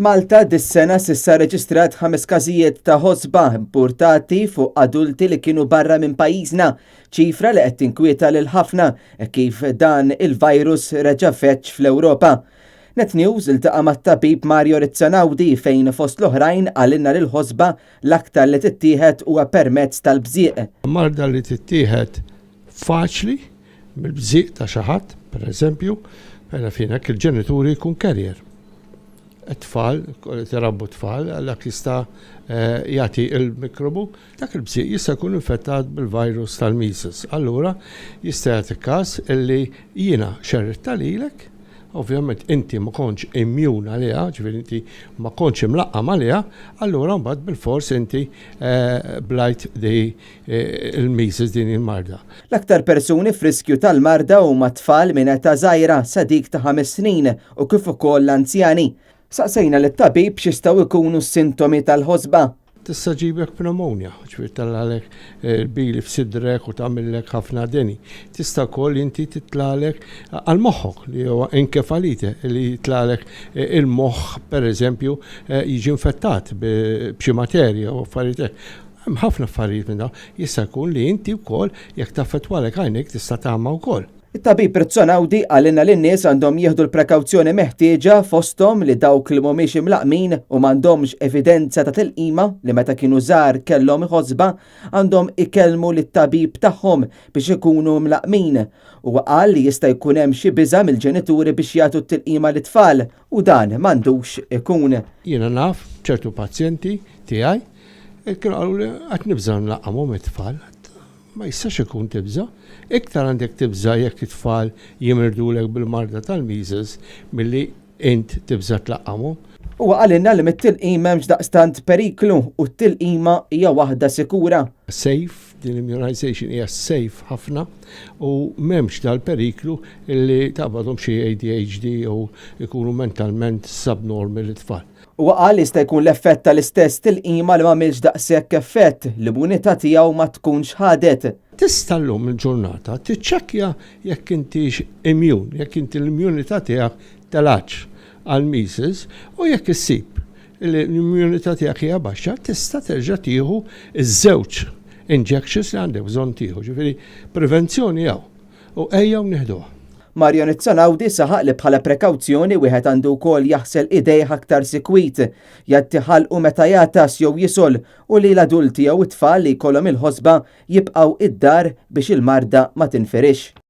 Malta dis-sena s'issa rreġistrat ħames każijiet ta' ħosba importati fuq adulti li kienu barra minn pajjiżna, ċifra li qed tinkwieta lil ħafna hekk kif dan il-virus reġa' feġġ fl-Ewropa. Net News iltaqa' mat-tabib Mario Rizzanaudi fejn fost l-oħrajn qalilna li l-ħosba l-aktar li tittieħed huwa permezz tal-bżieq. Marda li tittieħed faċli mill-bżieq ta' xi ħadd, pereżempju, mela fejn hekk il-ġenituri jkun carrier. It-tfal, irabbu tfal, dak jista' eh, jagħti il-mikrobu, dak il-bżieq jista' jkun infettat bil-virus tal-measles. Allura jista' jagħti każ illi jiena xerritta lilek, ovvjament inti ma kontx immune għaliha, ġifieri inti ma kontx imlaqqam għaliha, allura mbagħad bil-fors inti eh, blajt di il-measles din il-marda. L-aktar persuni f'riskju tal-marda huma tfal minn età żgħira sa dik ta' ħames snin u kif ukoll l-anzjani. Saqsejna lit-tabib x'jistgħu jkunu s-sintomi tal-ħosba. Tista' ġġiblek pneumonia, ġifieri tellgħalek il-bili f'sidrek u tagħmillek ħafna deni. Tista' wkoll inti titlagħlek għal moħħok li huwa enkefalite li jitlagħlek il-moħħ pereżempju jiġi infettat b'xi materja u affarijiet hekk. Hemm ħafna affarijiet minn dawn. Jista' jkun li inti wkoll jekk taffettwalek għajnejk tista' tagħma wkoll. It-tabib Rizzonaudi qalilna li n-nies għandhom jieħdu l-prekawzjoni meħtieġa fosthom li dawk li mhumiex imlaqqmin u m'għandhomx evidenza ta' tilqima li meta kienu żgħar kellhom ħosba għandhom ikellmu lit-tabib tagħhom biex ikunu mlaqqmin. Huwa qal li jista' jkun hemm xi biża' mill-ġenituri biex jagħtu t-tilqima lit-tfal u dan m'għandux ikun. Jiena naf ċertu pazjenti tiegħi Kienu qaluli qed nibża' nlaqqamhom it-tfal. Ma jistax ikun tibża'. Iktar għandek tibża' jekk it-tfal jimirdulek bil-marda tal-measles milli int tibża' tlaqqamhom. Huwa qalilna li mit-tilqim m'hemmx daqstant periklu u t-tilqima hija waħda sikura. Safe, din l-immunization hija safe ħafna u m'hemmx dal-periklu li taqbadhom xi ADHD jew ikunu mentalment subnormal it-tfal. Huwa qal li jista' jkun l-effett tal-istess tilqima li m'għamilx daqshekk effett, l-immunità tiegħu ma tkunx ħadet. Tista' llum il-ġurnata tiċċekkja jekk intix immune, jekk inti l-immunità tiegħek telgħetx għall-measles u jekk issib li l-immunità tiegħek hija baxxa, tista' terġa' tieħu ż-żewġ injections li għandek bżonn tieħu. Ġifieri prevenzjoni hawn. U ejjew nieħduha. Mario Nizzanaudi saħaq li bħala prekawzjoni wieħed għandu wkoll jaħsel idejh aktar sikwit, jgħatti ħalqu meta jagħtas jew jisgħol u li l-adulti jew it-tfal li jkollhom il-ħosba jibqgħu id-dar biex il-marda ma tinfirixx.